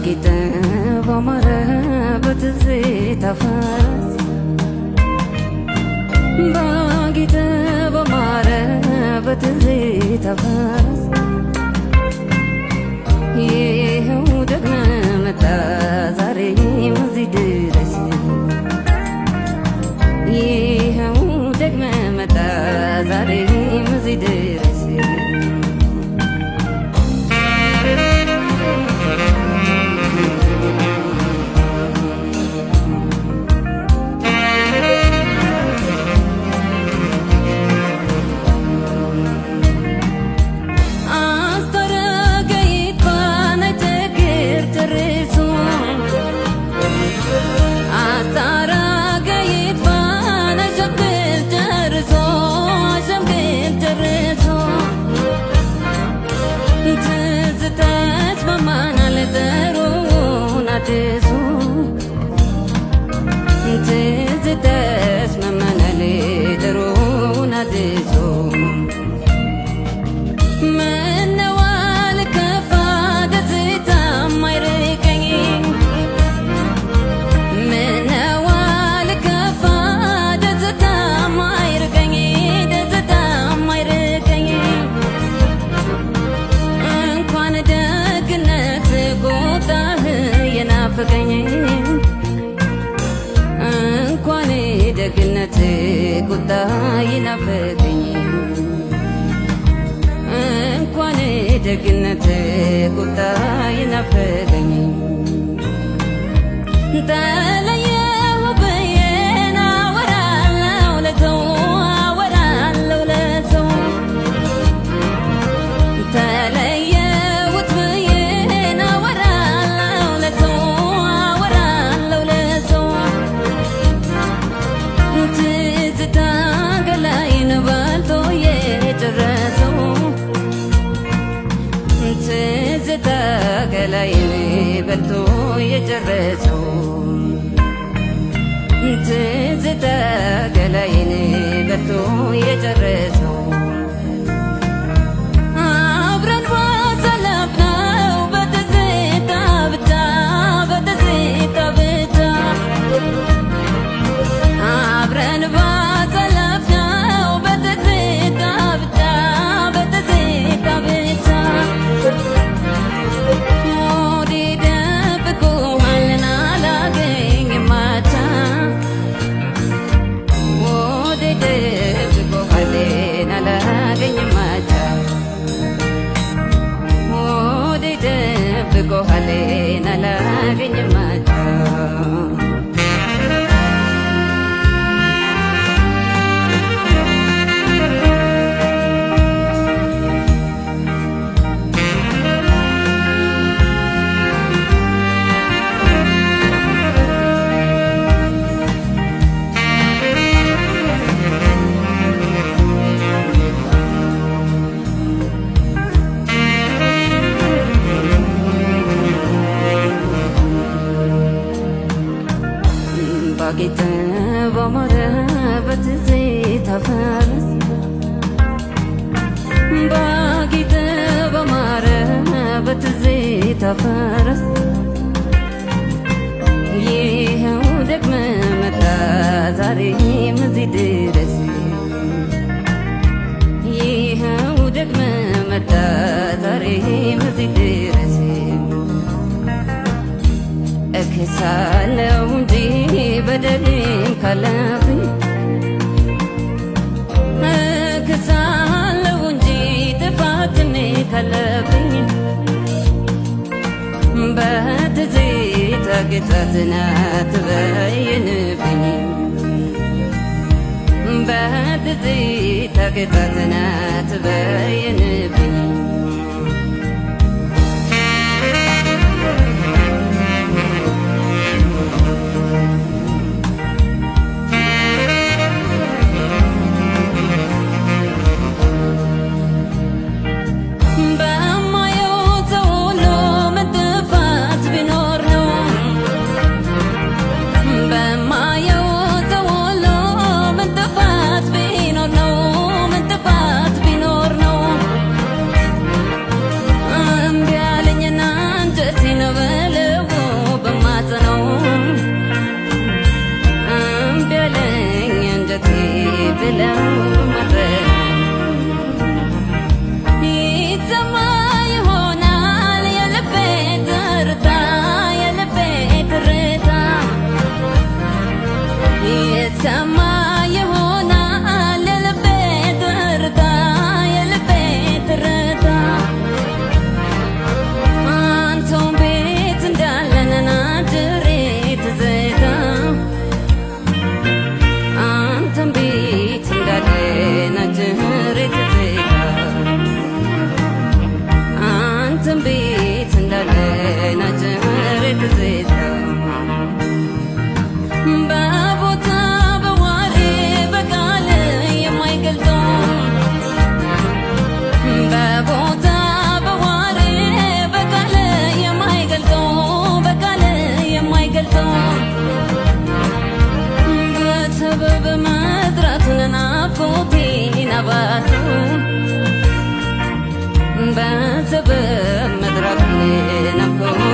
ባጌጠ ባማረ በትዝታ ፈረስ፣ ባጌጠ ባማረ በትዝታ ፈረስ፣ ይኸው ደግመህ መጣ ዛሬም እዚህ ድረስ፣ ይኸው ደግመህ መጣ ዛሬም እዚህ ድረስ። አስታረቀ ይጥፋ ችግር ጨርሶ፣ አስታረቀ ይጥፋ ችግር ጨርሶ፣ ሸምግል ጨርሶ፣ ትዝታ ያስማማናል ጥሩውን አድሶ፣ ትዝታ ያስማማናል ጥሩውን አድሶ። ምነው አልከፋ ደስታ ማይርቀኝ፣ ምነው አልከፋ ደስታ ማይርቀኝ፣ ደስታ ማይርቀኝ፣ እንኳን ደግነት ቁጣህ የናፈቀኝ፣ እንኳን ደግነት ቁጣ ይናፈቀኝ፣ እንኳን ደግነት ቁጣ ይናፈቀኝ። ተለየሁ ብዬ አወራለሁ ለሰው፣ አወራለሁ ለሰው፣ ተለየሁት ብዬ አወራለሁ ለሰው፣ አወራለሁ ለሰው፣ ትዝታ ገላዬን በልቶ የጨረሰው፣ ትዝታ ገላዬን በልቶ የጨረሰው፣ ትዝታ ገላዬን በልቶ የጨረሰው። አብረን ባሳለፍነው በትዝታ ብቻ፣ በትዝታ ብቻ፣ አብረን ባሳለፍነው በትዝታ ብቻ፣ በትዝታ ብቻ፣ ሆዴ ደብቆሃል አላገኝም አቻ፣ ሆዴ ደብቆሃል አላገኝም አቻ፣ ሆዴ ደብቆሃል አላገኝም አቻ። ባጌጠ ባማረ በትዝታ ፈረስ፣ ባጌጠ ባማረ በትዝታ ፈረስ፣ ይኸው ደግመህ መጣ ዛሬም እዚህ ድረስ፣ ይኸው ደግመህ መጣ ዛሬም እዚህ ድረስ። እክሳለሁ እንጂ በደሌም ካለብኝ፣ እክሳለሁ እንጂ ጥፋትም ካለብኝ፣ በትዝታ ቅጣትን አትበይንብኝ፣ በትዝታ ቅጣትን አትበይንብኝ። በማየው ሰው ሁሉ ምን ጥፋት ቢኖር ነው፣ በማየው ሰው ሁሉ ምን ጥፋት ቢኖር ነው፣ ምን ጥፋት ቢኖር ነው። ሌናኮ።